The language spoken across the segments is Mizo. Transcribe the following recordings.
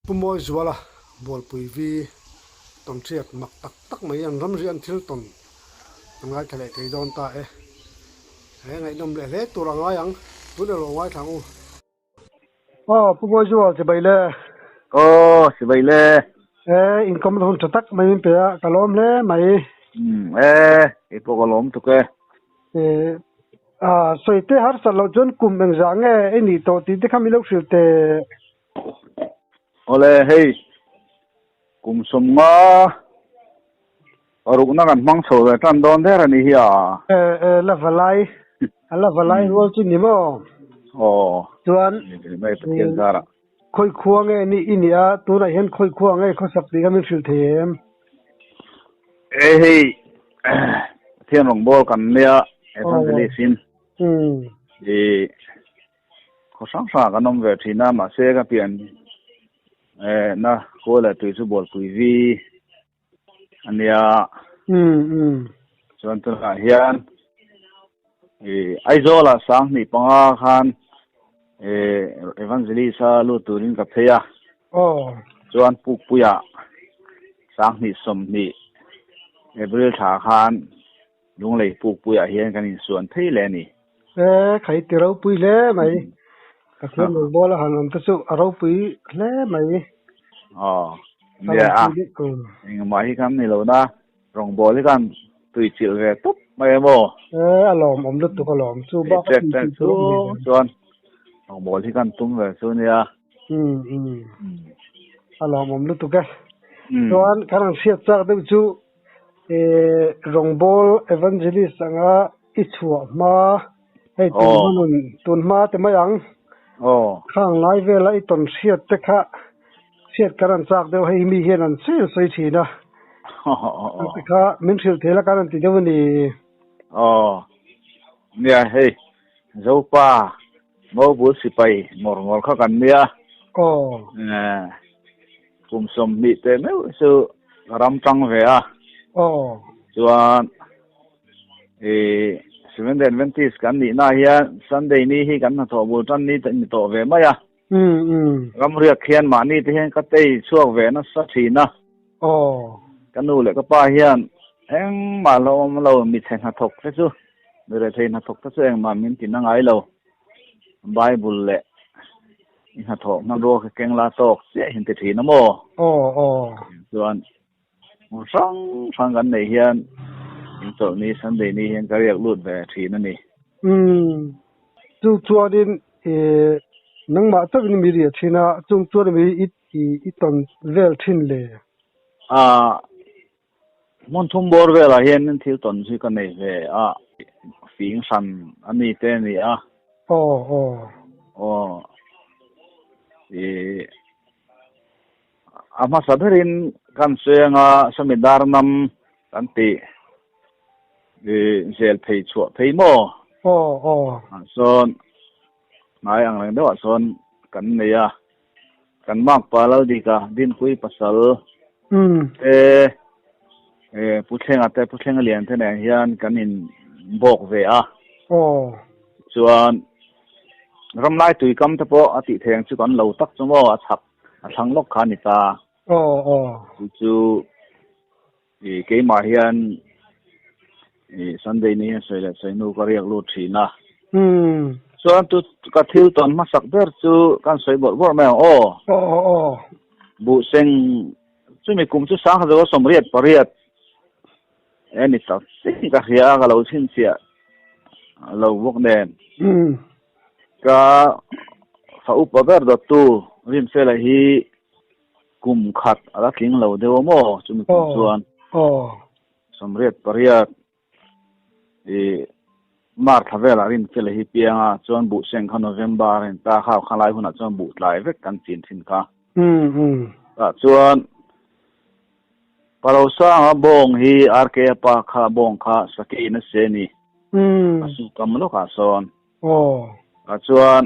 Pu Mawizuala Bualpui vi tawnhriat mak tak tak mai an ramri an thil tawn an ngaithla leh thei dawn ta e. He ngaihnawm leh hle tur a ngai ang, tun erawh ngaithla ang u. Aw Pu Mawizual chibai le. Aw chibai le. E inkawm hun tha tak mai min pe a, ka lawm hle mai. Umm e, kei pawh ka lawm tuk e. E a sawi te harsat loh chuan kum engzah nge i nih tawh tih te kha min lo hrilh teh. Awle hei kum 50 parukna kan hmang chho ve tan dawn der a ni hi a. E e la valai a la valai rual chu ni maw? Aw Chuan mai Pathian zarah. Khawi khua nge ni i nih a tunah hian khawi khua nge khawsak tih kha min hrilh thei em? E hei Pathian rawngbawl kan nia Evangelist in i Khaw hrang hrangah kan awm ve thin a, mahse ka pian na kawl leh tui chu Bualpui vi a nia. Chuan tunah hian Aizawlah 2005 khan Evangelist-a lut turin ka phei a. Chuan Pukpuiah 2020 April thla khan Lunglei Pukpuiah hian kan insuan phei leh a ni. E, khai ti ropui hle mai. Pathian rawngbawl a han awm te chu a ropui hle mai. Aw, nia a, engmah hi kan ni lo na, rawngbawl hi kan tui chilh ve tawp mai em aw. E, a lawm awm lutuk a lawm chu bak a tui chilh chu chuan rawngbawl hi kan tum ve chu nia. Um um, a lawm awm lutuk e. Chuan kan han hriat chak deuh chu e rawngbawl evangelist anga I chhuah hma, hei tun hma nun, tun hma ti mai ang. Khang lai vela i tawn hriat te kha hriat kan an chak deuh hei mi hian an sawi an sawi thin a. Te kha min hrilh thei la kan an ti deuh a ni. Aw, nia hei Zopa Mobul sipai ngawr ngawr kha kan nia. Aw. Kum 20 teh meuh chu ka ram tang ve a. Aw. Chuan I Seventh Day Adventist kan nih na hian Sunday ni hi kan hnathawh bul tan ni ni tawh ve mai a. Ram riak hian mahni te hian ka tei chhuak ve nasa thin a. Aw. Ka nu leh ka pa hian engmah lo awm lo mi chhe hnathawk te chu mi rethei hnathawk te chu engmah min ti na ngai lo. Bible leh i hnathawh hmanrua kha keng la tawk chiah hin ti thin a maw? Aw aw. Chuan Hmun hrang hrang kan neih hian inchawlh ni Sunday ni hian ka riak lut ve thin a ni. Umm chu chuanin ih nangmah chauhin mi riah thin a, chung chuan mi i i tawn vel thin le? Ah hmun thum bawr velah hian thil tawn chu ka nei ve a, fing hran a mi te a ni a. Aw aw. Aw ih. A hmasa berin kan suianga sawmi dar nam kan tih i zel phei chhuah phei maw? Aw aw. Ah sawn hnai ang reng deuhah sawn kan nei a, kan makpa Laldika Dinpui pasal te Pu Thlenga te Pu Thlenga Lian te nen hian kan in bawk ve a. Aw. Chuan ramlai tui kam te pawh a tih thei ang chu kan lo tak chu maw a chhak a thlang lawk kha a ni ta. Aw aw. Chu chu i keimah hian i Sunday ni hian sawi leh sawi hnu ka riak lut thin a. Umm. Chuan tu ka thil tawn hmasak ber chu kan sawi bawrh bawrh mai ang aw. Aw aw aw. Buhseng chumi kum chu 1988 E ni tak chiah ka hria a, ka lo chhinchhiah lo bawk nen. Ka fa upa ber dawttu Rinfela hi kum khat a la tling lo deuh a maw chumi kum chuan. 88 i March thla velah Rinfela hi piang a, chuan buhseng kha November a inta kha khalai hunah chuan buh tlai vek kan chin thin kha. Tah chuan Parosanga bawng hi RK a pa kha bawng kha Sakei na se ni. A su kam lawkah sawn. Ah chuan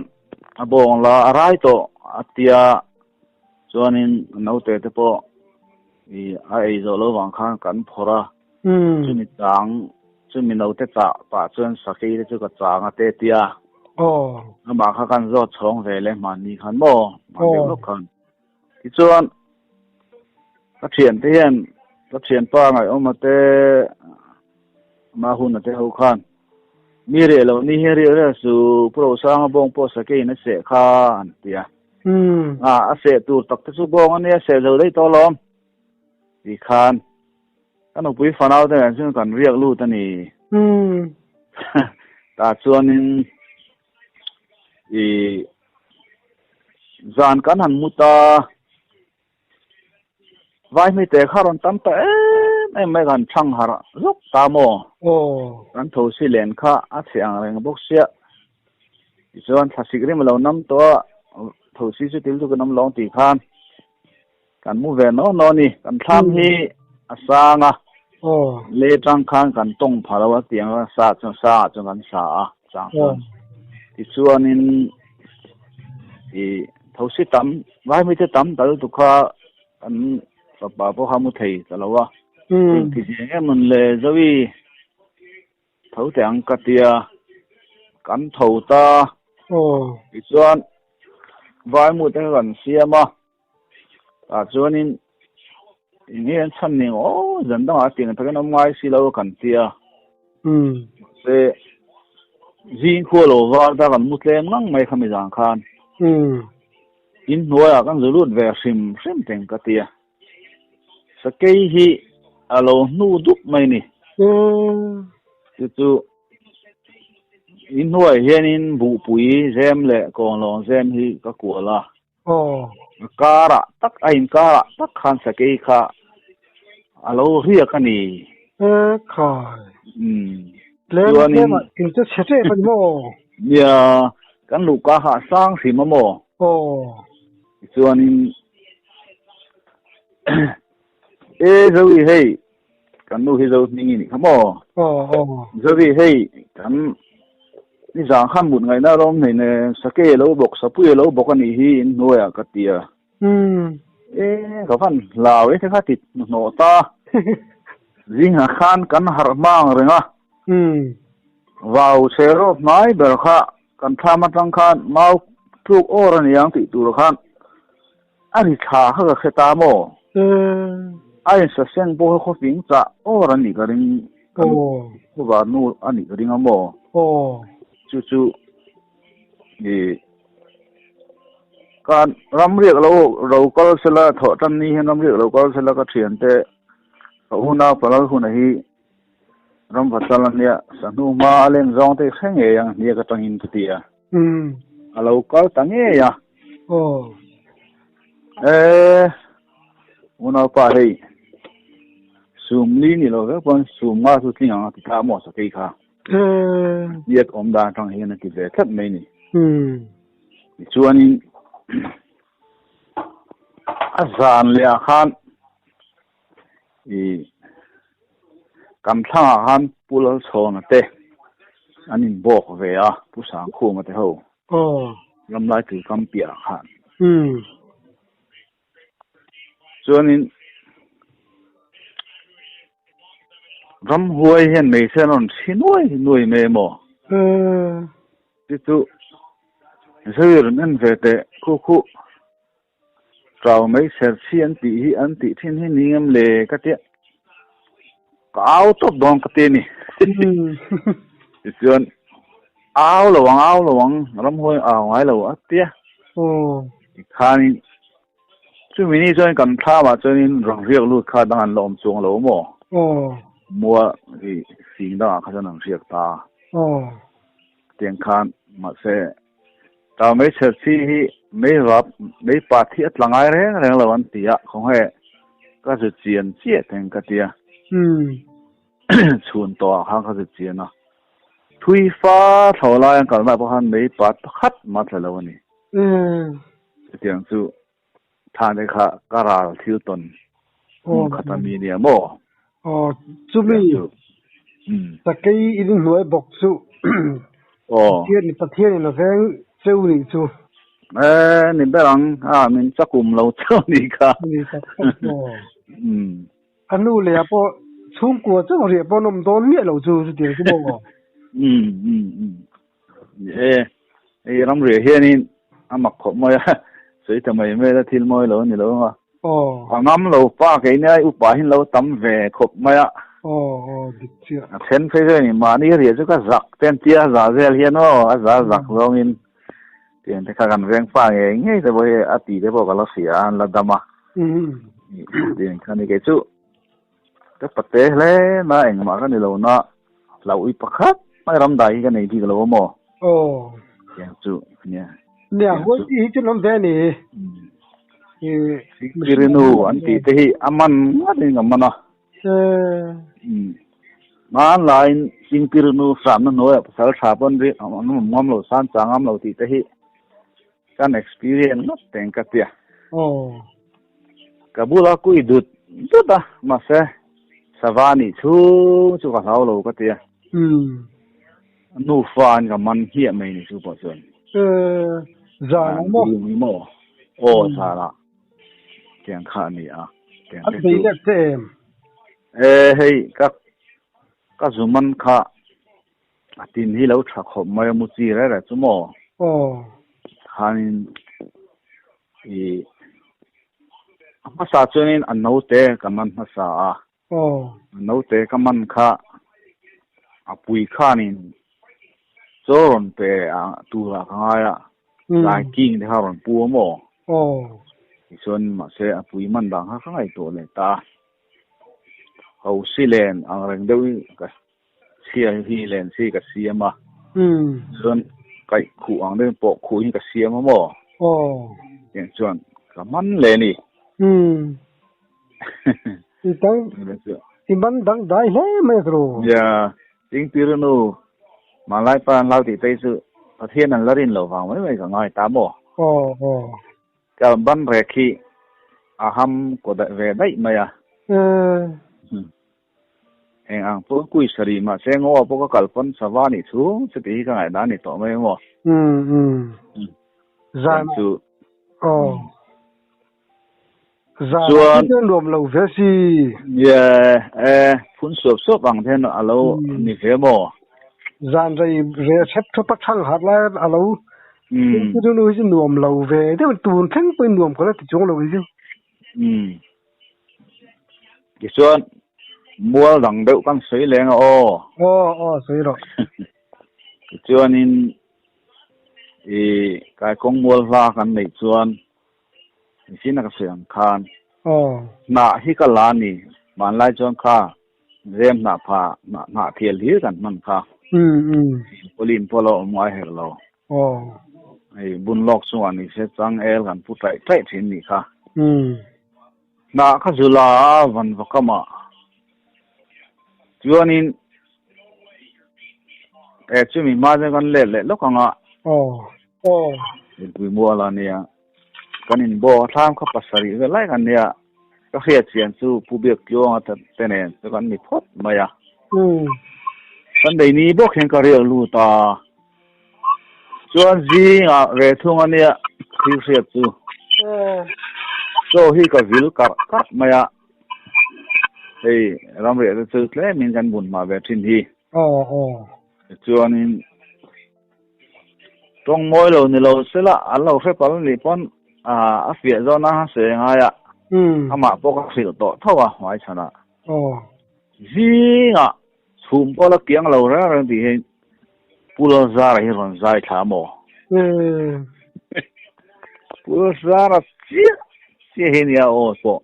a bawng la a rai tawh a tia chuanin naute te pawh i a ei zawh lo vang khan kan phawrh a. Chumi chang chumi naute chah pah chuan Sakei te chu ka chang a te tia. Amah kha kan zawt chhawng ve leh hmanni khan maw hman deuh lawk khan. Tichuan ka thiante hian ka thianpa ngaihawma te Mahuna te ho khan mi reh lo ni hian riak riak su Pu Rosanga bawng pawh sakeiin a seh kha an ti a. A a seh tur tak te chu bawng a nia seh zo daih tawh alawm tih khan ka nupui fanau te nen chuan kan riak lut a ni. Tah chuanin i zan kan han mu ta Vai hmite kha rawn tam ta em em mai kan thang harh zawk ta maw? Kan tho si len kha a chhe ang reng bawk sia. Tichuan thlasik rim a lo nam tawh a, tho si chu til chu kan awm lawng tih khan kan mu ve naw naw a ni. Kan thlam hi a sang a, le tang khan kan tawng pha lo a tiang a sa chuan sangah chuan kan sa a chang chuan. Tichuanin i tho si tam Vai mite tam ta lutuk kha kan fapa pawh kha mu thei ta lo a. Engti zeng em an le Zoe tho teh ang ka tia kan tho ta. Tichuan vai mu te kha kan siam a, tah chuanin eng nge an chhan ning aw zan dangah tiang takin awm ngai si lo kan tia. Mahse zing khua lo var ta kan mu tlem ngang mai kha mi zan khan. In hnuaiah kan zu lut ve hrim hrim teng ka ti a. Sakei hi a lo hnu dup mai ni. Chu chu in hnuaiah hianin buhpui zem leh kawnglawng zem hi ka kual a. A karah tak a inkarah tak khan sakei kha a lo riak a ni. Ekhai. Tlem tlem ah in chu chhe tep a ni maw? Nia, kan luhka kha a sang hrim a maw? Aw. Tichuanin E Zoe hei, kan nu hi Zo hming i nih kha maw? Aw aw. Zoe hei, kan nizang khan mut ngaihna a rawm hlein e, sakei a lo bawk, sapui a lo bawk a nih hi in hnuaiah ka ti a. E ka van hlau e te kha ti hnuhnawh ta. Zingah khan kan harh hma ang reng a. Vau chhe rawp hnai ber kha kan thlam atang khan mau tluk awr a niang tih tur khan a ri thla kha ka hre ta maw? A insa seng pawh kha khawfing chah awr a nih ka ring kan khuvar nu a nih ka ring a maw? Chu chu i kan ramriak lo ro kal sela thawh tan ni hian ramriak lo kal sela ka thiante ka unau palal huna hi ram vatal a nia sahnu hma a len zawng te hre ngei ang hniak atangin ka ti a a lo kal ta ngei a e unaupa hei sum li ni lo vek pawn sum nga chu tling ang a ti ta maw sakei kha. Biak awm dan atang hian a ti ve tlat mai ni. Tichuanin a zan leh ah khan i kan thlangah khan Pu Lalchhawna te an inbawk ve a, Pu Sangkhuma te ho ramlai tuikam piah ah khan. Chuanin ramhuai hian hmeichhe an rawn thi nuai nuai mai emaw? Chu chu zui rawn en ve teh khu khu ṭau mai ser chhi an tih hi an tih thin hi ni ngem le ka tia ka au tawp dawn ka ti a ni. Tichuan au lo ang au lo ang ramhuai au ngai lo a tia. Tikhanin chumi ni chuan kan thlamah chuanin rawn riak lut kha dang an la awm chuang lo maw? Mua i fing dangah kha chuan an riak ta. Tiang khan mahse tau mei chher chi hi mei rap mei pat hi a tla ngai reng reng lo an ti a khawnge ka zu chian chiah teng ka tia. Chhun tawhah khan ka zu chian a. Thui fa thlo lai an kalna pawh khan mei pat pakhat mah tla lo a ni. Chutiang chu thane kha ka ral thil tawn hmun khat a mi nia maw? Aw, chumi sakei in hnuai bawk chu Pathian in a veng cheu nih chu. E, ni ber ang, a min chakum lo cheu nih kha. Ni tak tak maw. A nu leh ah pawh chhungkua chauh riah pawh an awm dawn miah lo chu chutiang chu maw? Ni e, hei ramriah hianin a mak khawp mai a, Soi ta mai mai la thil mawi lo ani lo anga. Aw. A ngam lo pa kei nia i upa hin lo tam ve khawp mai a. Aw aw dik chiah. A then phei chuan i mahni riah chu ka zak te an tia a za vel hian aw a za zak zawngin tiang te kha kan veng pa ngei ngei te pawh hi a ti te pawh ka la hria a an la dam a. Tiang kha ni kei chu ka pate hle na engmah ka ni lo na hlauh i pakhat mai ram dai hi ka nei bik lo a maw. Aw. Tiang chu nia. Nia huai tih hi chu an awm ve a ni. Sikirinu an tih te hi a man ngat in ka man a. Hmanlaiin Singpirinu hramna hnuaiah pasal tha pawn ri an awm ngam lo, san chang ngam lo tih te hi kan experience ngawt teng ka tia. Ka bula kui dut dut a, mahse sava nih chhung chu ka hlau lo ka tia. Nufa an ka man hmiah mai ni chu pawh chuan. Zan ah maw? Maw? Aw zan ah. Tiang kha a ni a. Tiang te chu. An bei let che em? E hei ka ka zu man kha a tin hi lo tha khawp mai a mu chi reh reh chu maw? Aw. Khanin i a hmasa chuanin a naute ka man hmasa a. Aw. A naute ka man kha a pui khanin chaw rawn pe turah ka ngai a, tlai king te kha rawn pu a maw? Aw. Tichuan mahse a pui man dan kha ka ngaihtuah leh ta a. Ho si len ang reng deuh hi ka chhia hi len si ka siam a. Chuan kaih khuh ang deuhin pawh khuh hi ka siam a maw? Aw. Tiang chuan ka man leh a ni. I dang i man dang dai hle mai a tru. Nia, Chingpir nu Malai pa an hlau tih te hi chu Pathian an la rin loh vang mai mai ka ngai ta maw? Aw aw. Ka ban rek hi a ham kaw daih ve daih mai a. Eng ang pawh kui sarih mahse ngaw pawh ka kal pawn sava nih chhung chuti hi ka ngaihdan a ni tawh mai maw? Zan chu. Aw. Zan ah chuan nuam lo ve si. Yeah, e phun suap suap ang then a lo ni ve maw? Zan rei ve hrep thup a thang harh lai a lo chu nu hi chu nuam lo ve deuh tun thleng pawhin nuam ka la ti chuang lo hi chu. Tichuan mual dang deuh kan sawi leng a aw. Aw aw sawi rawh. Tichuanin i kaikawng mual hla kan neih chuan Mihring ka sawi ang khan hnah hi ka la a ni. Hmanlai chuan kha zem hnah pha hnah thial hlir kan hman kha. Pauline pawh lo awm ngai her lo. Hei bun lawk chungah ni se changel kan pu taih taih thin nih kha. Hnah kha zu la a van va kam ah. Chuanin e chumi hma chuan kan let leh lawk ang a. Mipui mual a nia. Kan inbaw a thlam kha pasarih vel lai kan nia. Ka hriat chian chu Pu Biak Tluanga te nen chu kan ni phawt mai a. Sunday ni bawk hian ka riak lut a. Chuan zingah ve thung a nia thil hriat chu. Chaw hi ka vil karh karh mai a. Hei ramriah te chu tlemin kan bun hma ve thin hi. Chuanin. Tawng mawi lo ni lo sela an lo hre pal nih pawn a fiah zawn a se ngai a, amah pawh ka hrilh tawh tho a hmai chhanah. Zingah chhum pawh la kiang lo reng reng tih hi Pu Lalzara hi rawn zai thla maw? Pu Lalzara chiah chiah hi nia aw pawh.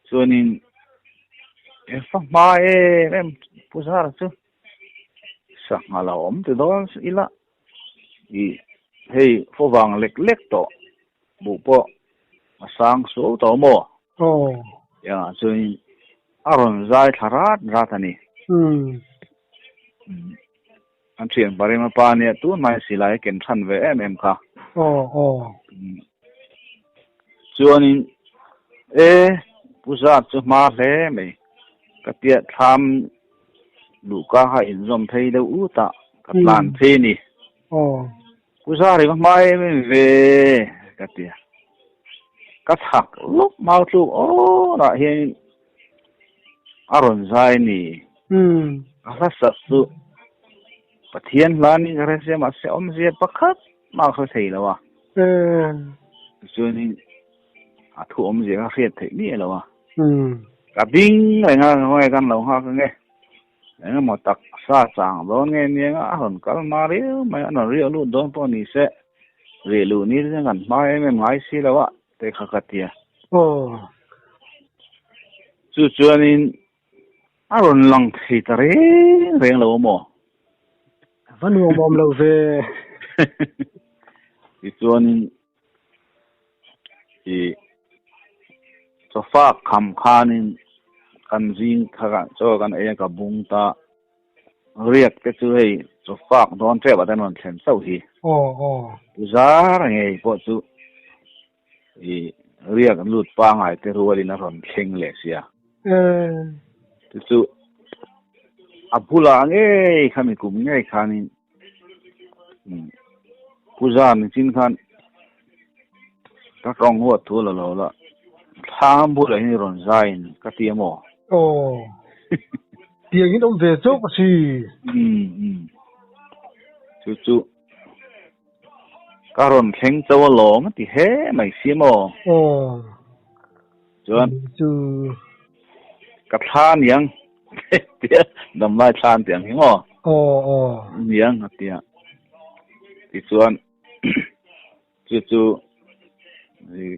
Chuanin fa hma em em Pu Zara chu. Sangha lo awm ti dawn ila i hei fo vang lek lek tawh buh pawh a sang suau tawh maw? Aw. Engah chuan a rawn zai thla rat rat a ni. An thian Parema pa nia tun hmai silai a ken than ve em em kha. Aw aw. Chuanin e Pu Zat chu hma hle mai ka tia thlam Luhka kha inzawm phei deuh ut a, ka tlan phei a ni. Pu Zari va hma em em ve ka ti a. Ka chhak lawk mau tluk awrah hian a rawn zai a ni. A hla sak chu Pathian hla niin ka hre sia mahse awmzia pakhat mah ka hre thei lo a. Chuanin a thu awmzia kha hriat theih miah lo a. Ka ding reng a, khawnge kan lo nghak ange. Engemaw taksa chang dawn nge nia a rawn kal hma riau mai a, a rawn riah lut dawn pawh ni se, riah luh ni te chuan kan hma em em ngai si lo a, te kha ka ti a. Chu chuanin a rawn lang thei ta reng reng lo a maw? A va nuam awm lo ve. Tichuanin i sofa kham khanin kan zing thar ah chaw kan ei a ka bung ta riak te chu hei sofa dawn tep ah te an rawn thlen chauh hi. Zar ngei pawh chu i riak lut pangai te rualin a rawn thleng leh sia. Chu chu a bulah ngei khami kum ngei khanin Puja ni chin khan ka tawng huat thu la lo la thlam bulah hian i rawn zai in ka ti a maw? Aw. Tiang in awm ve chauh ka si. Chu chu Ka rawn thleng chauh alawm a ti he mai si maw? Aw. Chuan chu ka thla niang tia damlai thla an tih ang hi maw? Aw aw. Niang a tia. Tichuan chu chu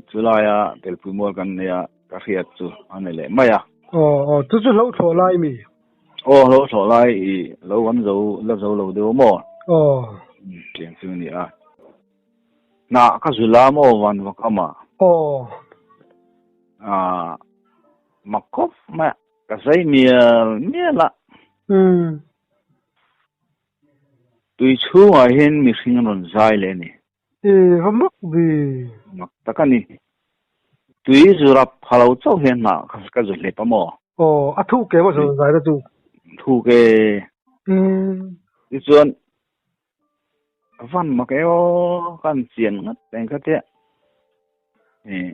chulaia telpui mual kan nei a ka hriat chu a ni leh mai a. Aw aw chu chu hlo thlawh lai mi? Aw hlo thlawh lai i lo kan zo la zo lo deuh maw? Aw. Tiang chu a ni a. Hnah ka zul a maw van vak a mah? Aw. Ah mak khawp mai a, ka zai mial mial a. Umm. Tui chhungah hian mihring an rawn zai leh a ni. E va mak ve. Mak tak a ni. Tui zu rap pha lo chauh hian hnah ka zu hlep a maw? Aw, a thuk ke maw zu zai na chu? Thuk e. Tichuan, van mak e aw, ka han chian ngat eng kha tia. E,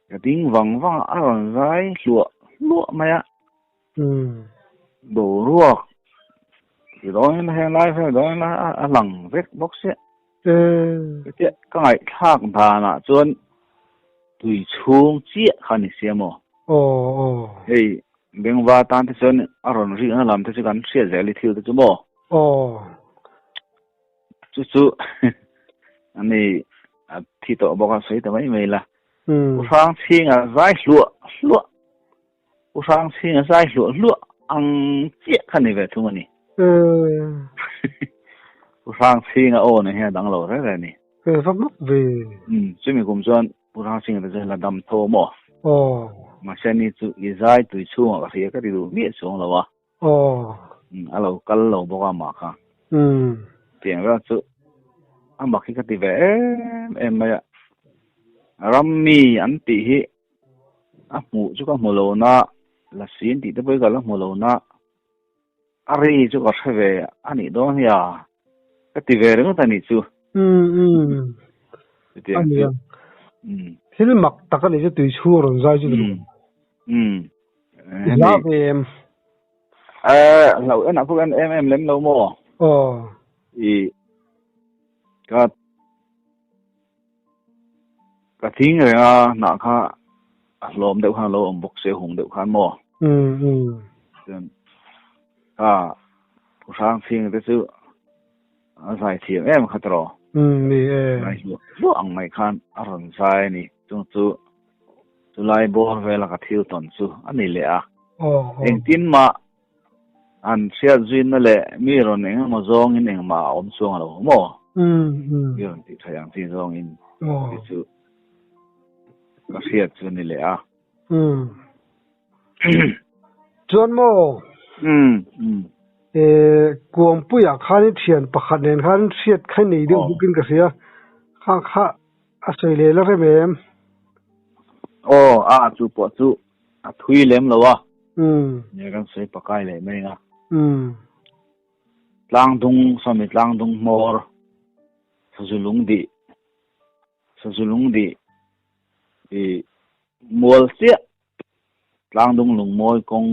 ka ding vang vang a, a rawn zai hluah hluah mai a. Boruak ti dawn ila heng lai vel dawn ila a lang vek bawk sia. Hetia ka ngaihthlak danah chuan tui chhung chiah kha ni sia maw? Hei Bengva tan te chuan a rawn rikna lam te chu kan hriat zel i thil te chu maw? Chu chu ani a thi tawh bawk a sawi ta mai mai la. U Hrangchhinga zai hluah hluah. U Hrangchhinga zai hluah hluah ang chiah kha ni ve thung a ni. U Hrangchhinga aw nen hian a dang lo reng reng a ni. Ve va mak ve. Chumi kum chuan U Hrangchhinga te chu la dam tho maw? Aw. Mahse ni chu i zai tui chhungah ka hria ka ti duh miah chuang lo a. Aw. A lo kal lo bawk a mah kha. Tiang vel chu a mak hi ka ti ve em em mai a. Rammi an tih hi a hmuh chu ka hmu lo na, lasi an tih te pawh hi ka la hmu lo na, a ri chu ka hre ve a nih dawn hi a, ka ti ve ringawt a nih chu. Umm. Chutiang chu. Thil mak tak a nih chu tui chhung rawn zai chu. Umm. I hla ve em? Eh, hlauh en ah pawh en em em lem lo maw? Aw. I ka Ka thing reng a, hnah kha a hlawm deuh khan a lo awm bawk se, hung deuh khan maw? Chuan kha Pu Hrangchhinga te chu a zai thiam em kha tawh. Ni e. Zai hluah hluah ang mai khan a rawn zai a ni. Chung chu chulai bawr vela ka thil tawn chu a ni leh a. Engtin mah an hriat zuina leh mi rawn eng emaw zawngin engmah a awm chuang lo maw? Mi rawn tih theih ang chi zawngin ti chu ka hriat chu a ni leh a. Chuan maw? Kuangpuiah khanin thian pakhat nen khan hriat kha nei deuh bawkin ka hria. Kha kha a sawi leh la rem em? Aw, a chu pawh chu a thui lem lo a. Nge kan sawi pakai leh mai ang a. Tlangdung, sawmi tlangdung hmawr, sazu lung dih, sazu lung dih i mual chiah, tlangdung lungmawi kawng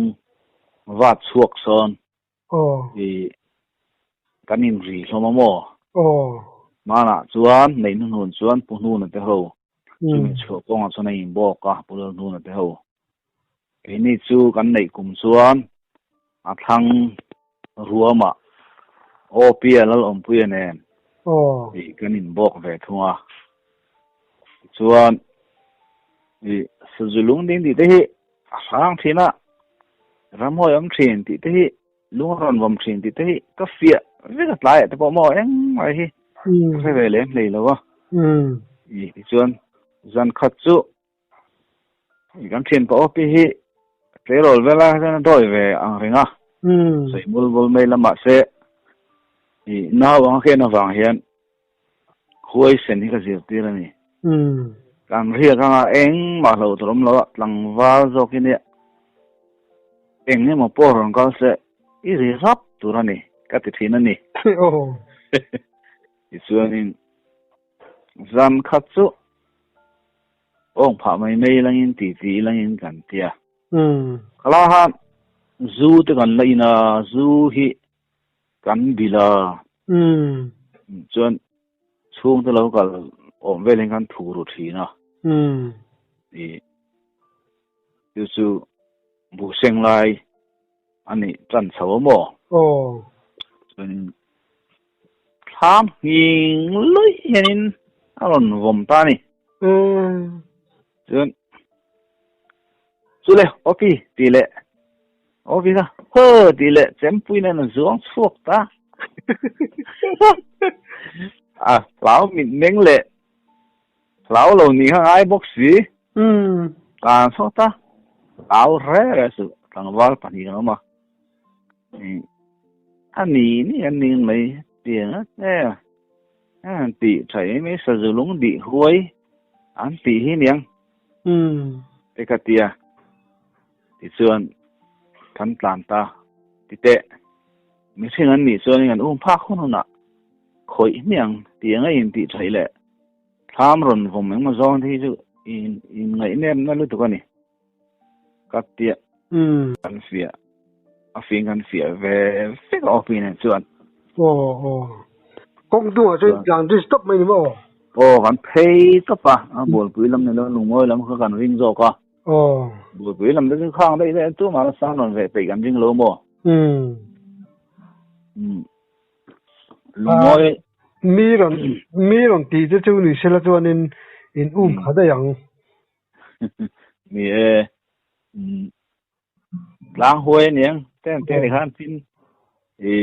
vat chhuak sawn i kan inri hlawm a maw? Hmanah chuan neih hnuhnun chuan Pu Hnuna te ho chumi chhuah kawngah chuan a inbawk a, Pu Lalhnuna te ho. Keini chu kan neih kum chuan a thlang ruamah Awpia Lalawmpuia nen ih kan inbawk ve thung a. Tichuan ih sazu lungding tih te hi a hrang thin a, ramhawi awm thin tih te hi Lung a rawn vawm thin tih te hi ka fiah vek a tlaiah te pawh maw engmah hi ka hre ve lem hlei lo a. I tichuan zan khat chu i kan thian pa awpi hi tleirawl vel lai kha chuan a dawi ve ang reng a. Sawi bul bul mai la mahse i nau ang a khen avang hian huaisen hi ka zirtir a ni. Kan riak anga engmah hlauh tur awm lo a, tlangval zawk hi nia eng emaw pawh rawn kal se i ri rap tur a ni ka ti thin a ni. Tichuanin zan khat chu awng phah mai mai langin titi langin kan tia. Khala zu te kan la in a, zu hi kan bil a. Chuan chhungte lo kal awm velin kan thu ru thin a. I chu chu buhseng lai a nih tan chho a maw? Chuan thlam nghing luih hianin a rawn vawm ta a ni. Chuan Chule, Opi tih leh Opi kha Hơ tih leh chempui nen a zuang chhuak ta. A hlau mit meng leh hlau lo nih kha ngai bawk si. Tlan chhuak ta. Hlau re re suh tlangval pahnih kan awm a. A ni ni an ning mai tiang a e an tih tha em mai sazu lung dih huai an tih hi niang. Te ka tia tichuan kan tlan ta titeh mihring an nih chuan kan um phak hun hunah khawih hmiang tih anga in tih theih leh thlam rawn vawm engmaw zawng te hi chu in in ngaihnem na lutuk a ni ka tia kan fiah a fing kan fiah ve vek a awpin ah chuan. Aw aw kawng hnungah chuan tlan ri stop mai ni maw? Aw kan phei tawp a, a bualpui lam ni lo lungmawi lam kha kan ring zawk a. Aw. Bualpui lam te chu khang daih daih a tumah la sang rawn veh peih kan ring lo maw? Umm. Umm. Lungmawi. Mi rawn mi rawn tih te chu ni sela chuanin in um pha daih ang. Ni e. Umm. Tlang huai aniang ten te ni khan tin i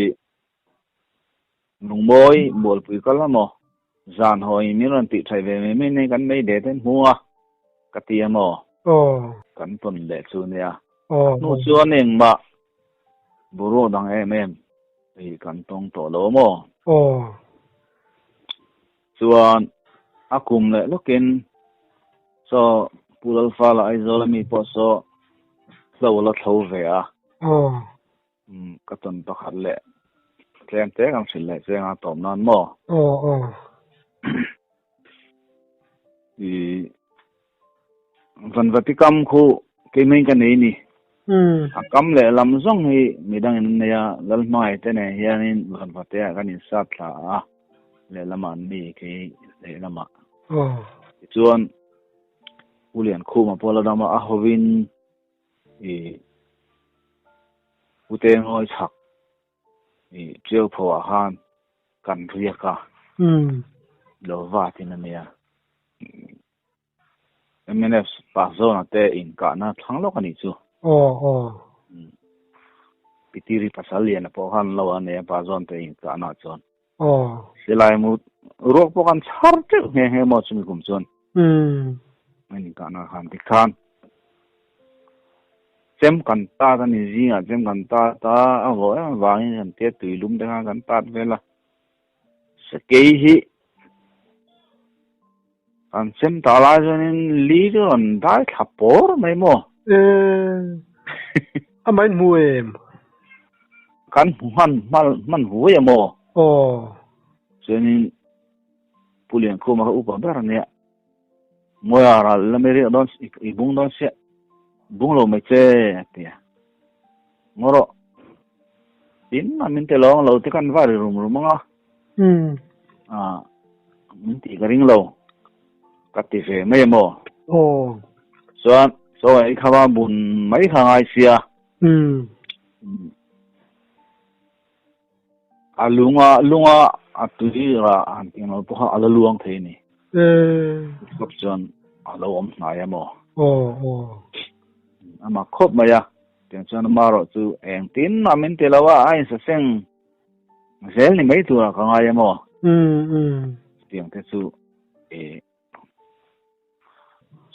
lungmawi bualpui kal emaw zan hawi min rawn tih thaih ve mai mai nei kan mei de ten hmu a ka ti emaw kan tawn leh chu nia hnu chuan engmah boruak dang em em i kan tawng tawh lo maw chuan a kum leh lawkin Saw Pu Lalfala Aizawl ami pawh saw hlo la thlo ve a. Umm ka tawn pakhat leh tlem te kan hrilh leh cheng a tawp nan maw? Aw aw. I Vanvati kam khu keimah ka nei ni. A kam leh lam zawng hi midangin an nei a, Lalhmangaih te nen hianin Vanvateah kan insat thla a. Lehlamah an mi kei lehlamah. Tichuan U Liankhuma pawh la dam a, a hovin i Ute Ngawi chhak i Tiau pho ah khan kan riak a, lo vatin a nia. Mnf pa zawna te inkahna thlang lawk a nih chu. Aw aw. Pitiri pasal liana pawh khan lo a nei a pa zawn te inkahna ah chuan. Aw. Silai mu ruak pawh kan chhar teuh nghe nghe maw chumi kum chuan. An inkahna khan tikhan chem kan tat a ni zingah chem kan tat a, a vawh em avangin kan tia tui lum te khan kan tat vel a. Sakei hi An chem ta lai chuanin li chu rawn dai thla pawr mai maw? A mai hmu em? Kan hmu hman hman hman hui a maw? Aw. Chuanin Pu Liankhuma kha upa ber a nia. Mawia ral la mai riak dawn i bung dawn sia. Bung lo mai che a ti a. Ngaw rawh. Tin a min ti lawng lo te kan va ri rum rum ang a. Umm. Ah. min tih ka ring lo ka ti ve mai a maw. Aw. Chuan chaw ei kha va bun mai kha ngai sia. Umm. A lunga lunga a tui rah han tih ang lo pawh kha a la luang thei a ni. Umm. Khawp chuan a lo awm hnai a maw. Aw aw. A mak khawp mai a. Tiang chuan amarawh chu engtin mah min ti lo a, a insaseng zel ni mai turah ka ngai a maw? Umm. Tiang te chu e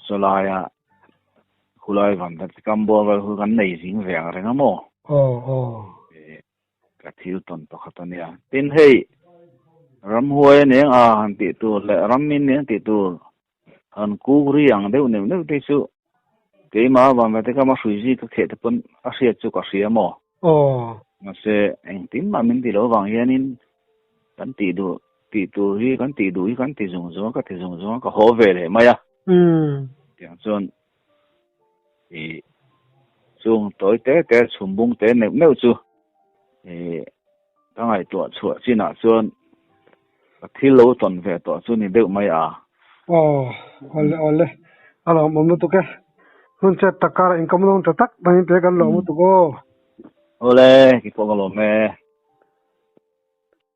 sawlaia khulai van te kam bawr vel khu kan nei zing ve ang reng a maw? Aw aw. E ka thil tawn pakhat a nia. Tin hei ramhuai a neng a han tih tur leh rammin neng tih tur han kuk ri ang deuh neuh neuh te chu keimah van ve te kama hrui zi ka kheh te pawn a hriat chu ka hria maw? Aw. Mahse engtin mah min ti lo vang hianin kan tih duh tih tur hi kan tih duh hi kan ti zung zung a ka ti zung zung a ka haw ve leh mai a. Umm. Tiang chuan ih chung tawi te te chhum bung te neuh neuh chu ih ka ngaihtuah chhuah chinah chuan ka thil lo tawn ve tawh chu ni deuh mai a. Aw, awle awle, a lawmawm lutuk e. Hun chet tak karah inkawm lawng ta tak mai in pe kan lawm lutuk aw. Awle, kipawh ka lawm e.